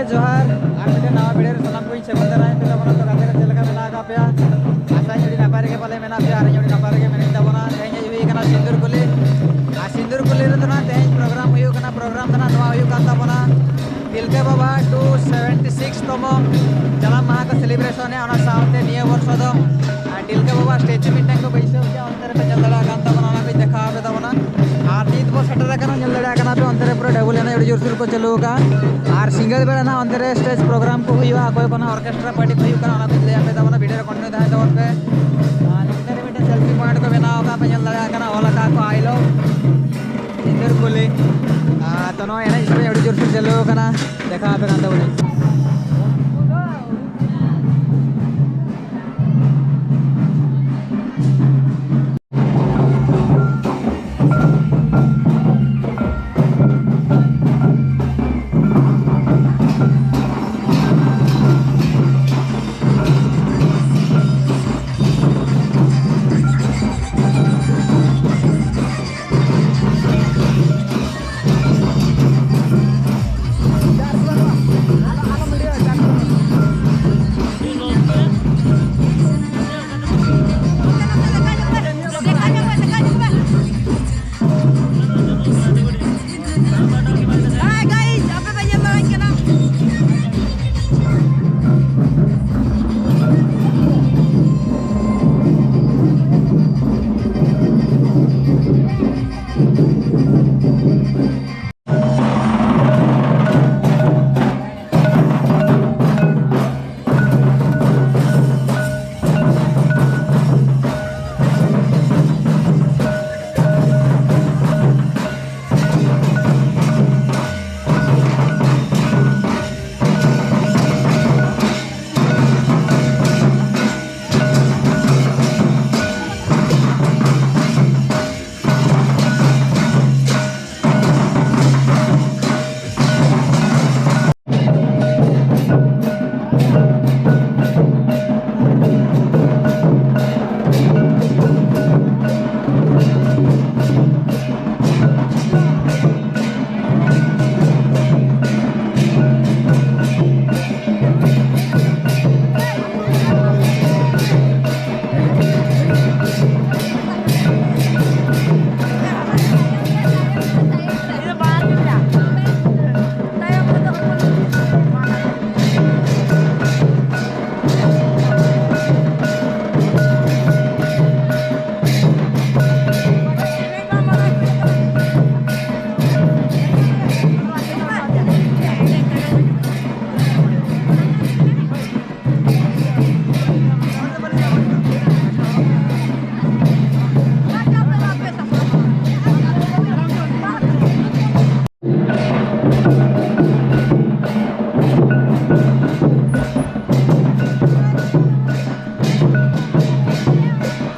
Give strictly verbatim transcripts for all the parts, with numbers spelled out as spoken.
ᱡᱚᱦᱟᱨ, ᱟᱨ ᱢᱤᱫᱴᱮᱱ ᱱᱟᱣᱟ video ᱨᱮ ᱥᱟᱱᱟᱢ ᱠᱚᱧ ᱥᱟᱹᱜᱩᱱ ᱫᱟᱨᱟᱢᱮᱫ ᱯᱮ ᱛᱟᱵᱚᱱᱟ᱾ ᱛᱚ ᱜᱟᱛᱮ ᱠᱚ ᱪᱮᱫ ᱞᱮᱠᱟ ᱢᱮᱱᱟᱜ ᱟᱠᱟᱫ ᱯᱮᱭᱟ? ᱟᱥᱟᱧ ᱟᱹᱰᱤ ᱱᱟᱯᱟᱭ ᱨᱮᱜᱮ ᱯᱟᱞᱮ ᱢᱮᱱᱟᱜ ᱯᱮᱭᱟ, ᱟᱨ ᱤᱧ ᱟᱹᱰᱤ ᱱᱟᱯᱟᱭ ᱨᱮᱜᱮ ᱢᱮᱱᱟᱹᱧ ᱛᱟᱵᱚᱱᱟ᱾ ᱛᱮᱦᱮᱧ ᱦᱮᱡ ᱦᱩᱭ ᱟᱠᱟᱱᱟ ᱥᱤᱸᱫᱩᱨ ᱠᱩᱞᱤ, ᱟᱨ ᱥᱤᱸᱫᱩᱨ ᱠᱩᱞᱤ ᱨᱮᱫᱚ ᱱᱟᱜ ᱛᱮᱦᱮᱧ program ᱦᱩᱭᱩᱜ ᱠᱟᱱᱟ᱾ Program ᱫᱚ ᱱᱟᱜ ᱱᱚᱣᱟ ᱦᱩᱭᱩᱜ ᱠᱟᱱ ᱛᱟᱵᱚᱱᱟ ᱛᱤᱞᱠᱟᱹ ᱵᱟᱵᱟ two seventy six ᱛᱚᱢᱚ ᱡᱟᱱᱟᱢ ᱢᱟᱦᱟ ᱠᱚ celebration ᱮᱫᱟ᱾ ᱚᱱᱟ ᱥᱟᱶᱛᱮ ᱱᱤᱭᱟᱹ ᱵᱚᱨᱥᱚ ᱫᱚ, ᱟᱨ, ᱛᱤᱞᱠᱟᱹ ᱵᱟᱵᱟ statue ᱢᱤᱫᱴᱟᱝ ᱠᱚ ᱵᱟᱹᱭᱥᱟᱹᱣ ᱠᱮᱫᱟ, ᱚᱱᱛᱮ ᱨᱮᱯᱮ ᱧᱮᱞ ᱫᱟᱲᱮᱭᱟᱜ ᱠᱟᱱ ᱛᱟᱵᱚᱱᱟ, ᱚᱱᱟ ᱠᱚᱧ ᱫᱮᱠᱷᱟᱣ ᱟᱯᱮ ᱛᱟᱵᱚᱱᱟ᱾ ᱟᱨ ᱱᱤᱛ ᱵᱚ ᱥᱮᱴᱮᱨ ᱟᱠᱟᱱᱟ, ᱧᱮᱞ ᱫᱟᱲᱮᱭᱟᱜ ᱠᱟᱱᱟ ᱯᱮ, ᱚᱱᱛᱮ ᱨᱮ ᱯᱩᱨᱟᱹ ᱰᱟᱵᱩᱞ ᱮᱱᱮᱡ ᱟᱹᱰᱤ ᱡᱳᱨᱥᱳᱨ ᱠᱚ ᱪᱟᱹᱞᱩ ᱟᱠᱟᱫᱼᱟ᱾ ᱟᱨ ᱥᱤᱸᱜᱟᱹᱲ ᱵᱮᱲᱟ ᱱᱟᱜ ᱚᱱᱛᱮ ᱨᱮ stage program ᱠᱚ ᱦᱩᱭᱩᱜᱼᱟ, ᱚᱠᱚᱭ ᱠᱚ ᱱᱟᱜ orchestra party ᱠᱚ ᱦᱩᱭᱩᱜ ᱠᱟᱱᱟ, ᱚᱱᱟ ᱠᱚᱧ ᱞᱟᱹᱭ ᱟᱯᱮ ᱛᱟᱵᱚᱱᱟ᱾ Video ᱨᱮ continue ᱛᱟᱦᱮᱱ ᱛᱟᱵᱚᱱ ᱯᱮ᱾ ᱟᱨ ᱱᱚᱛᱮ ᱨᱮ ᱢᱤᱫᱴᱮᱱ selfie point ᱠᱚ ᱵᱮᱱᱟᱣ ᱟᱠᱟᱫ ᱯᱮ, ᱧᱮᱞ ᱫᱟᱲᱮᱭᱟᱜ ᱠᱟᱱᱟ, ᱚᱞ ᱟᱠᱟᱫ ᱠᱚ "I love ᱥᱤᱸᱫᱩᱨ ᱠᱩᱞᱤ"᱾ ᱟᱨ ᱛᱚ, ᱱᱚᱣᱟ ᱮᱱᱮᱡ ᱥᱮᱨᱮᱧ ᱟᱹᱰᱤ ᱡᱳᱨᱥᱳᱨ ᱪᱟᱹᱞᱩ ᱟᱠᱟᱱᱟ, ᱫᱮᱠᱷᱟᱣ ᱟᱯᱮ ᱠᱟᱱ ᱛᱟᱵᱚᱱᱟᱹᱧ᱾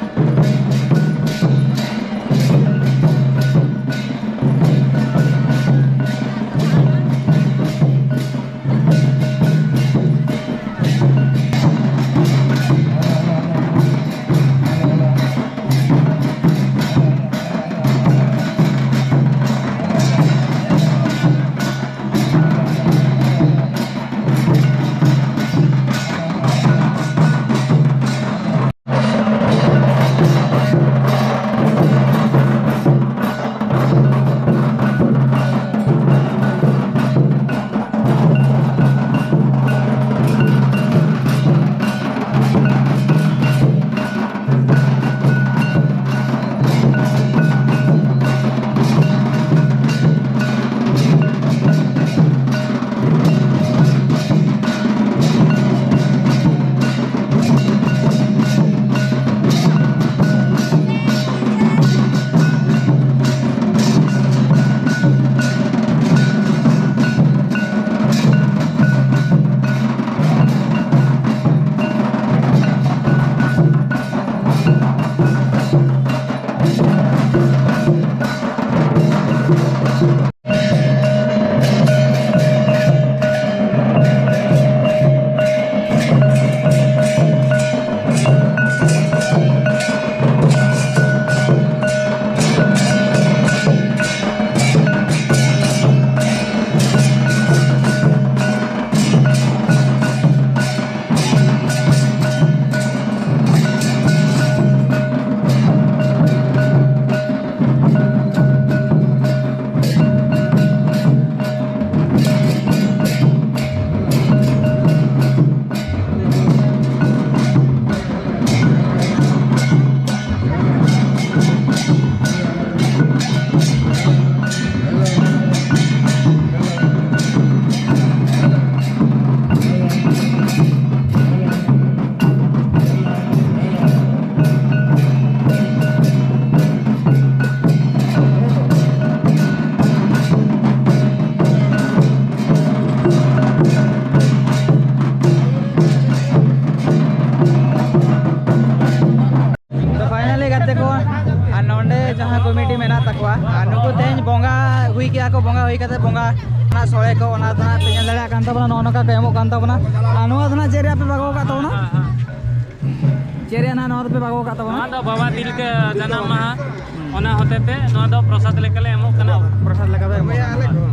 ᱦᱩᱭ ᱠᱟᱛᱮ ᱵᱚᱸᱜᱟ ᱚᱱᱟ ᱥᱚᱲᱮ ᱠᱚ, ᱚᱱᱟ ᱫᱚ ᱦᱟᱸᱜ ᱯᱮ ᱧᱮᱞ ᱫᱟᱲᱮᱭᱟᱜ ᱠᱟᱱ ᱛᱟᱵᱚᱱᱟ, ᱱᱚᱜᱼᱚ ᱱᱚᱝᱠᱟ ᱠᱚ ᱮᱢᱚᱜ ᱠᱟᱱ ᱛᱟᱵᱚᱱᱟ᱾ ᱟᱨ ᱱᱚᱣᱟ ᱫᱚ ᱦᱟᱸᱜ ᱪᱮᱫ ᱨᱮᱭᱟᱜ ᱯᱮ ᱵᱟᱜᱟᱣ ᱟᱠᱟᱫ ᱛᱟᱵᱚᱱᱟ? ᱪᱮᱫ ᱨᱮᱭᱟᱜ ᱱᱟᱦᱟᱜ ᱱᱚᱣᱟ ᱫᱚᱯᱮ ᱵᱟᱜᱟᱣ ᱟᱠᱟᱫ ᱛᱟᱵᱚᱱᱟ? ᱱᱚᱣᱟ ᱫᱚ ᱵᱟᱵᱟ ᱛᱤᱞᱠᱟᱹ ᱡᱟᱱᱟᱢ ᱢᱟᱦᱟ, ᱚᱱᱟ ᱦᱚᱛᱮ ᱛᱮ ᱱᱚᱣᱟ ᱫᱚ ᱯᱨᱚᱥᱟᱫ ᱞᱮᱠᱟᱞᱮ ᱮᱢᱚᱜ ᱠᱟᱱᱟ᱾ ᱯᱨᱚᱥᱟᱫ ᱞᱮᱠᱟ ᱯᱮ ᱮᱢᱚᱜ ᱠᱟᱱᱟ᱾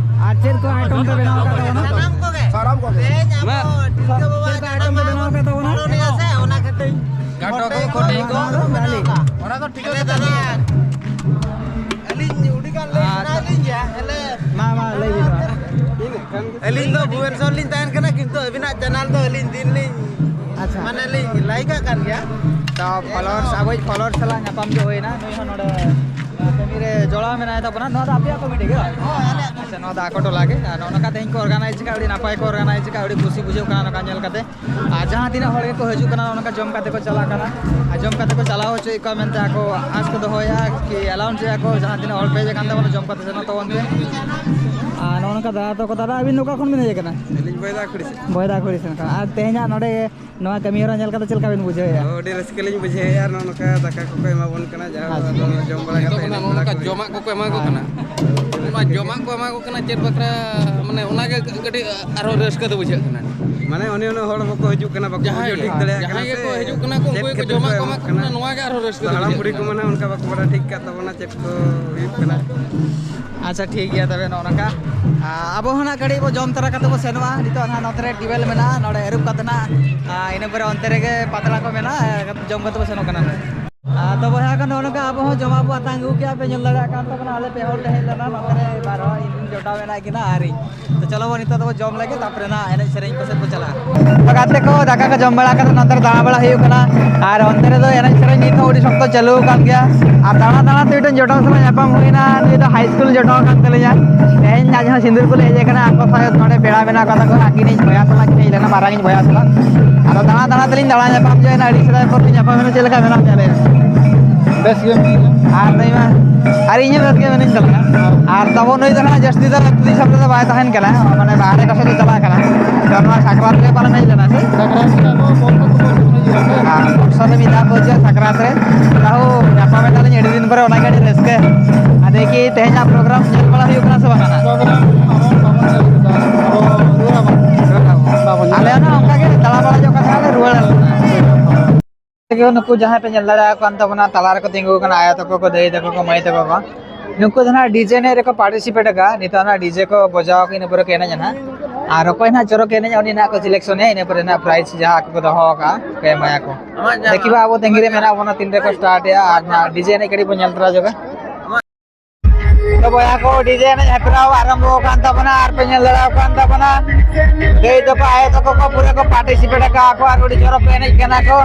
ᱟᱨ ᱪᱮᱫ ᱠᱚ ᱟᱭᱴᱮᱢ ᱯᱮ ᱵᱮᱱᱟᱣ ᱟᱠᱟᱫ ᱛᱟᱵᱚᱱᱟ? ᱥᱟᱱᱟᱢ ᱠᱚᱜᱮ᱾ ᱢᱟ᱾ ᱛᱮᱦᱮᱧ ᱟᱵᱚ ᱛᱤᱞᱠᱟᱹ ᱵᱟᱵᱟ ᱪᱮᱫ ᱠᱚ ᱟᱭᱴᱮᱢ ᱯᱮ ᱵᱮᱱᱟᱣ ᱟᱠᱟᱫ ᱛᱟᱵᱚᱱᱟ? ᱯᱟᱞᱚᱱᱮᱜᱼᱟ ᱥᱮ, ᱚᱱᱟ ᱠᱷᱟᱹᱛᱤᱨ ᱜᱟᱴᱚ ᱠᱚ ᱠᱚᱴᱮᱡ ᱠᱚ᱾ ᱱᱚᱣᱟ ᱫᱚ ᱵᱟᱹᱞᱤ᱾ ᱟᱹᱞᱤᱧ ᱦᱩᱰᱤᱧ ᱜᱟᱱ ᱞᱟᱹᱭ ᱟᱪᱪᱷᱟ᱾ ᱥᱟᱱᱟᱭᱮᱫ ᱞᱤᱧ ᱜᱮᱭᱟ, ᱦᱮᱞᱮ᱾ ᱢᱟ, ᱢᱟ, ᱞᱟᱹᱭ ᱵᱤᱱ ᱢᱟ᱾ ᱟᱹᱞᱤᱧ ᱫᱚ ᱵᱷᱩᱵᱮᱱᱥᱚᱨ ᱞᱤᱧ ᱛᱟᱦᱮᱱ ᱠᱟᱱᱟ, ᱠᱤᱱᱛᱩ ᱟᱹᱵᱤᱱᱟᱜ ᱪᱮᱱᱮᱞ ᱫᱚ ᱟᱹᱞᱤᱧ ᱫᱤᱱ ᱞᱤᱧ, ᱟᱪᱪᱷᱟ᱾ ᱢᱟᱱᱮ ᱞᱤᱧ ᱞᱟᱭᱤᱠ ᱟᱜ ᱠᱟᱱ ᱜᱮᱭᱟ᱾ ᱛᱚ ᱯᱷᱚᱞᱳᱣᱟᱨᱥ, ᱟᱵᱚᱭᱤᱡ ᱯᱷᱚᱞᱳᱣᱟᱨᱥ ᱥᱟᱞᱟᱜ ᱧᱟᱯᱟᱢ ᱜᱮ ᱦᱩᱭᱱᱟ᱾ ᱱᱩᱭ ᱦᱚᱸ ᱱᱚᱰᱮ ᱠᱟᱹᱢᱤ ᱨᱮ ᱡᱚᱲᱟᱣ ᱢᱮᱱᱟᱭ ᱛᱟᱵᱚᱱᱟ᱾ ᱱᱚᱣᱟ ᱫᱚ ᱟᱯᱮᱭᱟᱜ ᱠᱚᱢᱤᱴᱤ ᱜᱮ ᱵᱟᱝ? ᱦᱳᱭ, ᱟᱞᱮᱭᱟᱜ ᱠᱚᱢᱤᱴᱤ᱾ ᱟᱪᱪᱷᱟ, ᱱᱚᱣᱟ ᱫᱚ ᱟᱠᱚ ᱴᱚᱞᱟ ᱜᱮ᱾ ᱟᱨ ᱱᱚᱜᱼᱚ ᱱᱚᱝᱠᱟ ᱛᱮᱦᱮᱧ ᱠᱚ ᱚᱨᱜᱟᱱᱟᱭᱤᱡᱽ ᱠᱟᱜᱼᱟ, ᱟᱹᱰᱤ ᱱᱟᱯᱟᱭ ᱠᱚ ᱚᱨᱜᱟᱱᱟᱭᱤᱡᱽ ᱠᱟᱜᱼᱟ, ᱟᱹᱰᱤ ᱠᱩᱥᱤ ᱵᱩᱡᱷᱟᱹᱣ ᱠᱟᱱᱟ ᱱᱚᱝᱠᱟ ᱧᱮᱞ ᱠᱟᱛᱮ᱾ ᱟᱨ ᱡᱟᱦᱟᱸ ᱛᱤᱱᱟᱹᱜ ᱦᱚᱲ ᱜᱮᱠᱚ ᱦᱤᱡᱩᱜ ᱠᱟᱱᱟ, ᱱᱚᱜᱼᱚ ᱱᱚᱝᱠᱟ ᱡᱚᱢ ᱠᱟᱛᱮ ᱠᱚ ᱪᱟᱞᱟᱜ ᱠᱟᱱᱟ᱾ ᱟᱨ ᱡᱚᱢ ᱠᱟᱛᱮ ᱠᱚ ᱪᱟᱞᱟᱣ ᱦᱚᱪᱚᱭᱮᱫ ᱠᱚᱣᱟ ᱢᱮᱱᱛᱮ ᱟᱠᱚ ᱟᱸᱥ ᱠᱚ ᱫᱚᱦᱚᱭᱟ, ᱠᱤ ᱮᱞᱟᱣ ᱦᱚᱪᱚᱭᱟᱠᱚ, ᱡᱟᱦᱟᱸ ᱛᱤᱱᱟᱹᱜ ᱦᱚᱲ ᱯᱮ ᱦᱮᱡ ᱟᱠᱟᱱ ᱛᱟᱵᱚᱱᱟ, ᱡᱚᱢ ᱠᱟᱛᱮ ᱥᱮᱱᱚᱜ ᱛᱟᱵᱚᱱ ᱯᱮ᱾ ᱟᱨ ᱱᱚᱜᱼᱚ ᱱᱚᱝᱠᱟ ᱫᱟᱫᱟ ᱛᱟᱠᱚ, ᱫᱟᱫᱟ, ᱟᱹᱵᱤᱱ ᱫᱚ ᱚᱠᱟ ᱠᱷᱚᱱ ᱵᱤᱱ ᱦᱮᱡ ᱟᱠᱟᱱᱟ? ᱟᱹᱞᱤᱧ ᱵᱚᱭᱫᱟ ᱠᱩᱲᱤ ᱥᱮᱫ᱾ ᱵᱚᱭᱫᱟ ᱠᱩᱲᱤ ᱥᱮᱱ ᱠᱷᱚᱱ᱾ ᱟᱨ ᱛᱮᱦᱮᱧᱟᱜ ᱱᱚᱰᱮ ᱱᱚᱣᱟ ᱠᱟᱹᱢᱤ ᱦᱚᱨᱟ ᱧᱮᱞ ᱠᱟᱛᱮ ᱪᱮᱫ ᱞᱮᱠᱟ ᱵᱤᱱ ᱵᱩᱡᱷᱟᱹᱣᱮᱫᱼᱟ? ᱛᱚ, ᱟᱹᱰᱤ ᱨᱟᱹᱥᱠᱟᱹ ᱞᱤᱧ ᱵᱩᱡᱷᱟᱹᱣᱮᱫᱼᱟ, ᱱᱚᱜᱼᱚ ᱱᱚᱝᱠᱟ ᱫᱟᱠᱟ ᱠᱚᱠᱚ ᱮᱢᱟ ᱵᱚᱱ ᱠᱟᱱᱟ, ᱡᱟᱦᱟᱸ ᱟᱪᱪᱷᱟ᱾ ᱟᱫᱚ ᱡᱚᱢ ᱵᱟᱲᱟ ᱠᱟᱛᱮ ᱱᱤᱛᱚᱜ ᱮᱱᱮᱡ ᱱᱚᱜᱼᱚ ᱵᱟᱲᱟ ᱱᱚᱝᱠᱟ ᱠᱚ ᱦᱩᱭᱩᱜᱼᱟ᱾ ᱡᱚᱢᱟᱜ ᱠᱚᱠᱚ ᱮᱢᱟ ᱠᱚ ᱠᱟᱱᱟ᱾ ᱦᱮᱸ᱾ ᱚᱱᱟ ᱡᱚᱢᱟᱜ ᱠᱚ ᱮᱢᱟ ᱠᱚ ᱠᱟᱱᱟ, ᱪᱮᱫ ᱵᱟᱠᱷᱨᱟ, ᱢᱟᱱᱮ, ᱚᱱᱟᱜᱮ ᱠᱟᱹᱴᱤᱡ ᱟᱨᱦᱚᱸ ᱨᱟᱹᱥᱠᱟᱹ ᱫᱚ ᱵᱩᱡᱷᱟᱹᱜ ᱠᱟᱱᱟ᱾ ᱢᱟᱱᱮ, ᱩᱱᱤ ᱩᱱᱟᱹᱜ ᱦᱚᱲ ᱵᱟᱠᱚ ᱦᱤᱡᱩᱜ ᱠᱟᱱᱟ, ᱵᱟᱠᱚ ᱡᱟᱦᱟᱸᱭ ᱵᱩᱡᱷᱟᱹᱣ ᱜᱮ, ᱴᱷᱤᱠ ᱫᱟᱲᱮᱭᱟᱜ ᱡᱟᱦᱟᱸᱭ ᱠᱟᱱᱟ ᱜᱮᱠᱚ ᱥᱮ ᱦᱤᱡᱩᱜ ᱠᱟᱱᱟ ᱠᱚ, ᱪᱮᱫ ᱩᱱᱠᱩ ᱜᱮᱠᱚ ᱠᱷᱟᱹᱛᱤᱨ ᱡᱚᱢᱟᱜ ᱠᱚ ᱮᱢᱟᱜ ᱮᱢᱟᱜ ᱠᱚ ᱠᱟᱱᱟ, ᱠᱟᱱᱟ᱾ ᱱᱚᱣᱟ ᱜᱮ ᱟᱨᱦᱚᱸ ᱨᱟᱹᱥᱠᱟᱹ ᱫᱚ ᱦᱟᱲᱟᱢ ᱵᱩᱡᱷᱟᱹᱜ ᱵᱩᱲᱦᱤ ᱠᱟᱱᱟ᱾ ᱠᱚ ᱢᱟᱱᱮ ᱚᱱᱠᱟ ᱵᱟᱠᱚ ᱵᱟᱲᱟᱭ ᱴᱷᱤᱠ ᱠᱟᱜ ᱛᱟᱵᱚᱱᱟ ᱪᱮᱫ ᱠᱚ ᱦᱩᱭᱩᱜ ᱠᱟᱱᱟ᱾ ᱟᱪᱪᱷᱟ, ᱴᱷᱤᱠ ᱜᱮᱭᱟ ᱛᱚᱵᱮ ᱱᱚᱜᱼᱚ ᱱᱚᱝᱠᱟ᱾ ᱟᱨ ᱟᱵᱚ ᱦᱚᱸ ᱱᱟᱜ ᱠᱟᱹᱴᱤᱡ ᱵᱚ ᱡᱚᱢ ᱛᱚᱨᱟ ᱠᱟᱛᱮ ᱵᱚ ᱥᱮᱱᱚᱜᱼᱟ᱾ ᱱᱤᱛᱚᱜ ᱱᱟᱜ ᱱᱚᱛᱮ ᱨᱮ ᱴᱤᱭᱩᱵᱽᱣᱮᱞ ᱢᱮᱱᱟᱜᱼᱟ, ᱱᱚᱰᱮ ᱟᱹᱨᱩᱵ ᱠᱟᱛᱮ ᱱᱟᱜ, ᱟᱨ ᱤᱱᱟᱹ ᱯᱚᱨᱮ ᱚᱱᱛᱮ ᱨᱮᱜᱮ ᱯᱟᱛᱲᱟ ᱠᱚ ᱢᱮᱱᱟᱜᱼᱟ, ᱡᱚᱢ ᱠᱟᱛᱮ ᱵᱚ ᱥᱮᱱᱚᱜ ᱠᱟᱱᱟ ᱱᱟᱜ᱾ ᱟᱨ ᱛᱚ ᱵᱚᱭᱦᱟ ᱠᱚ, ᱱᱚᱜᱼᱚ ᱱᱚᱝᱠᱟ ᱟᱵᱚ ᱦᱚᱸ ᱡᱚᱢᱟᱜ ᱵᱚ ᱟᱛᱟᱝ ᱟᱹᱜᱩ ᱠᱮᱜᱼᱟ, ᱯᱮ ᱧᱮᱞ ᱫᱟᱲᱮᱭᱟᱜ ᱠᱟᱱ ᱛᱟᱵᱚᱱᱟ, ᱟᱞᱮ ᱯᱮ ᱦᱚᱲ ᱞᱮ ᱦᱮᱡ ᱞᱮᱱᱟ, ᱱᱚᱛᱮ ᱨᱮ ᱵᱟᱨ ᱦᱚᱲ, ᱤᱧ ᱡᱚᱴᱟᱣ ᱢᱮᱱᱟᱭ ᱠᱤᱱᱟ ᱟᱨ ᱤᱧ᱾ ᱛᱚ ᱪᱚᱞᱚ ᱵᱚᱱ ᱱᱤᱛᱚᱜ ᱫᱚᱵᱚ ᱡᱚᱢ ᱞᱮᱜᱮ, ᱛᱟᱯᱚᱨᱮ ᱱᱟᱜ ᱮᱱᱮᱡ ᱥᱮᱨᱮᱧ ᱠᱚ ᱥᱮᱫ ᱵᱚ ᱪᱟᱞᱟᱜᱼᱟ᱾ ᱛᱚ ᱜᱟᱛᱮ ᱠᱚ, ᱫᱟᱠᱟ ᱠᱚ ᱡᱚᱢ ᱵᱟᱲᱟ ᱠᱟᱛᱮ ᱱᱚᱛᱮ ᱨᱮ ᱫᱟᱬᱟ ᱵᱟᱲᱟ ᱦᱩᱭᱩᱜ ᱠᱟᱱᱟ᱾ ᱟᱨ ᱚᱱᱛᱮ ᱨᱮᱫᱚ ᱮᱱᱮᱡ ᱥᱮᱨᱮᱧ ᱱᱤᱛ ᱦᱚᱸ ᱟᱹᱰᱤ ᱥᱚᱠᱛᱚ ᱪᱟᱹᱞᱩ ᱟᱠᱟᱱ ᱜᱮᱭᱟ᱾ ᱟᱨ ᱫᱟᱬᱟ ᱫᱟᱬᱟ ᱛᱮ ᱢᱤᱫᱴᱮᱱ ᱡᱚᱴᱟᱣ ᱥᱟᱞᱟᱜ ᱧᱟᱯᱟᱢ ᱦᱩᱭᱱᱟ, ᱱᱩᱭ ᱫᱚ ᱦᱟᱭ ᱥᱠᱩᱞ ᱡᱚᱴᱟᱣ ᱠᱟᱱ ᱛᱟᱹᱞᱤᱧᱟ᱾ ᱛᱮᱦᱮᱧ ᱱᱟᱜ ᱡᱟᱦᱟᱸ ᱥᱤᱸᱫᱩᱨ ᱠᱚᱞᱮ ᱦᱮᱡ ᱟᱠᱟᱱᱟ, ᱟᱠᱚ ᱥᱟᱶ ᱱᱚᱰᱮ ᱯᱮᱲᱟ ᱢᱮᱱᱟᱜ ᱠᱚ ᱛᱟᱠᱚᱣᱟ, ᱟᱹᱠᱤᱱᱤᱡ ᱵᱚᱭᱦᱟ ᱥᱟᱞᱟᱜ ᱠᱤᱱ ᱦᱮᱡ ᱞᱮᱱᱟ, ᱢᱟᱨᱟᱝᱤᱡ ᱵᱚᱭᱦᱟ ᱥᱟᱞᱟᱜ᱾ ᱟᱫᱚ ᱫᱟᱬᱟ ᱫᱟᱬᱟ ᱛᱮᱞᱤᱧ ᱫᱟᱬᱟ ᱧᱟᱯᱟᱢ ᱡᱚᱭᱮᱱᱟ, ᱟᱹᱰᱤ ᱥᱮᱫᱟᱭ ᱯᱚᱨ ᱞᱤᱧ ᱧᱟᱯᱟᱢ ᱮᱱᱟ᱾ ᱪᱮᱫ ᱞᱮᱠᱟ ᱢᱮᱱᱟᱜ ᱢᱮᱭᱟ, ᱞᱟᱹᱭ ᱢᱮ? ᱵᱮᱥ ᱜᱮ ᱢᱤᱱᱟᱹᱧᱟ᱾ ᱟᱨ ᱞᱟᱹᱭ ᱢᱮ, ᱟᱨ ᱤᱧ ᱦᱚᱸ ᱵᱮᱥ ᱜᱮ ᱢᱤᱱᱟᱹᱧ ᱛᱟᱞᱟᱝᱟ᱾ ᱟᱨ ᱛᱟᱵᱚ ᱱᱩᱭ ᱫᱚ ᱱᱟᱦᱟᱜ ᱡᱟᱹᱥᱛᱤ ᱫᱚ ᱟᱹᱛᱩ ᱫᱤᱥᱚᱢ ᱨᱮᱫᱚ ᱵᱟᱭ ᱛᱟᱦᱮᱱ ᱠᱟᱱᱟ, ᱢᱟᱱᱮ ᱵᱟᱦᱨᱮ ᱠᱚ ᱥᱮᱫ ᱫᱚ ᱪᱟᱞᱟᱜ ᱠᱟᱱᱟ᱾ ᱛᱚ ᱱᱚᱣᱟ ᱥᱟᱠᱨᱟᱛ ᱨᱮ ᱯᱟᱞᱮᱱ ᱦᱮᱡ ᱞᱮᱱᱟ ᱥᱮ? ᱥᱟᱠᱨᱟᱛ ᱨᱮ ᱟᱵᱚ ᱵᱚᱞ ᱠᱚ ᱟᱨ ᱵᱚᱪᱷᱚᱨ ᱨᱮ ᱢᱤᱫ ᱫᱷᱟᱣ ᱠᱚ ᱦᱤᱡᱩᱜᱼᱟ ᱥᱟᱠᱨᱟᱛ ᱨᱮ᱾ ᱛᱟᱦᱚᱸ ᱧᱟᱯᱟᱢᱮᱱ ᱛᱟᱞᱤᱧ ᱟᱹᱰᱤ ᱫᱤᱱ ᱯᱚᱨᱮ, ᱚᱱᱟᱜᱮ ᱟᱹᱰᱤ ᱨᱟᱹᱥᱠᱟᱹ᱾ ᱟᱫᱚ ᱠᱤ ᱛᱮᱦᱮᱧᱟᱜ ᱯᱨᱳᱜᱨᱟᱢ ᱧᱮᱞ ᱵᱟᱲᱟ ᱦᱩᱭᱩᱜ ᱠᱟᱱᱟ ᱥᱮ ᱵᱟᱝ ᱱᱟᱦᱟᱜ? ᱯᱨᱳᱜᱨᱟᱢ ᱟᱨᱦᱚᱸ ᱵᱟᱵᱚᱱ ᱧᱮᱞ ᱠᱮᱫᱟ᱾ ᱟᱨᱦᱚᱸ ᱨᱩᱣᱟᱹᱲ ᱟᱵᱚᱱ᱾ ᱨᱩᱣᱟᱹᱲ ᱟᱵᱚᱱ᱾ ᱟᱞᱮ ᱦᱚᱸ ᱚᱱᱠᱟ ᱜᱮ ᱫᱟᱬᱟ ᱵᱟᱲᱟ ᱡᱚᱝ ᱠᱟᱛᱷᱟ ᱞᱮ ᱨᱩᱣᱟᱹᱲ ᱞᱮᱱᱟ᱾ ᱛᱮᱜᱮ ᱱᱩᱠᱩ ᱡᱟᱦᱟᱸᱭ ᱯᱮ ᱧᱮᱞ ᱫᱟᱲᱮᱭᱟᱠᱚ ᱠᱟᱱ ᱛᱟᱵᱚᱱᱟ, ᱛᱟᱞᱟ ᱨᱮᱠᱚ ᱛᱤᱸᱜᱩ ᱟᱠᱟᱱᱟ, ᱟᱭᱳ ᱛᱟᱠᱚ ᱠᱚ, ᱫᱟᱹᱭ ᱛᱟᱠᱚ ᱠᱚ, ᱢᱟᱹᱭ ᱛᱟᱠᱚ ᱠᱚ, ᱱᱩᱠᱩ ᱫᱚ ᱱᱟᱦᱟᱜ ᱰᱤᱡᱮ ᱮᱱᱮᱡ ᱨᱮᱠᱚ ᱯᱟᱨᱴᱤᱥᱤᱯᱮᱴ ᱟᱠᱟᱫᱼᱟ᱾ ᱱᱤᱛᱚᱜ ᱱᱟᱦᱟᱜ ᱰᱤᱡᱮ ᱠᱚ ᱵᱟᱡᱟᱣ ᱟᱠᱚ, ᱤᱱᱟᱹ ᱯᱚᱨᱮ ᱠᱚ ᱮᱱᱮᱡᱼᱟ ᱱᱟᱦᱟᱜ᱾ ᱟᱨ ᱚᱠᱚᱭ ᱱᱟᱦᱟᱜ ᱪᱚᱨᱚᱠ ᱮᱱᱮᱡᱼᱟ, ᱩᱱᱤ ᱱᱟᱦᱟᱜ ᱠᱚ ᱥᱤᱞᱮᱠᱥᱚᱱᱮᱭᱟ, ᱤᱱᱟᱹ ᱯᱚᱨᱮ ᱱᱟᱦᱟᱜ ᱯᱨᱟᱭᱤᱡᱽ ᱡᱟᱦᱟᱸ ᱠᱚ ᱫᱚᱦᱚ ᱟᱠᱟᱫᱼᱟ, ᱠᱚ ᱮᱢᱟᱭᱟ ᱠᱚ᱾ ᱫᱮᱠᱷᱤᱵᱟ, ᱟᱵᱚ ᱛᱟᱺᱜᱤ ᱨᱮ ᱢᱮᱱᱟᱜ ᱵᱚᱱᱟ, ᱛᱤᱱ ᱨᱮᱠᱚ ᱥᱴᱟᱨᱴᱮᱜᱼᱟ᱾ ᱟᱨ ᱱᱟᱦᱟᱜ ᱰᱤᱡᱮ ᱮᱱᱮᱡ ᱠᱟᱹᱴᱤᱡ ᱵᱚᱱ ᱧᱮᱞ ᱛᱚᱨᱟ ᱧᱚᱜᱟ᱾ ᱛᱚ ᱵᱚᱭᱦᱟ ᱠᱚ, ᱰᱤᱡᱮ ᱮᱱᱮᱡ ᱦᱮᱯᱨᱟᱣ ᱟᱨᱟᱢᱵᱚ ᱟᱠᱟᱱ ᱛᱟᱵᱚᱱᱟ, ᱟᱨ ᱯᱮ ᱧᱮᱞ ᱫᱟᱲᱮᱭᱟᱜ ᱠᱟᱱ ᱛᱟᱵᱚᱱᱟ, ᱫᱟᱹᱭ ᱛᱟᱠᱚ, ᱟᱭᱳ ᱛᱟᱠᱚ ᱠᱚ ᱯᱩᱨᱟᱹ ᱠᱚ ᱯᱟᱨᱴᱤᱥᱤᱯᱮᱴ ᱟᱠᱟᱫ ᱠᱚ ᱟᱨ ᱟᱹᱰᱤ ᱪᱚᱨᱚᱠ ᱠᱚ ᱮᱱᱮᱡ ᱠᱟᱱᱟ ᱠᱚ᱾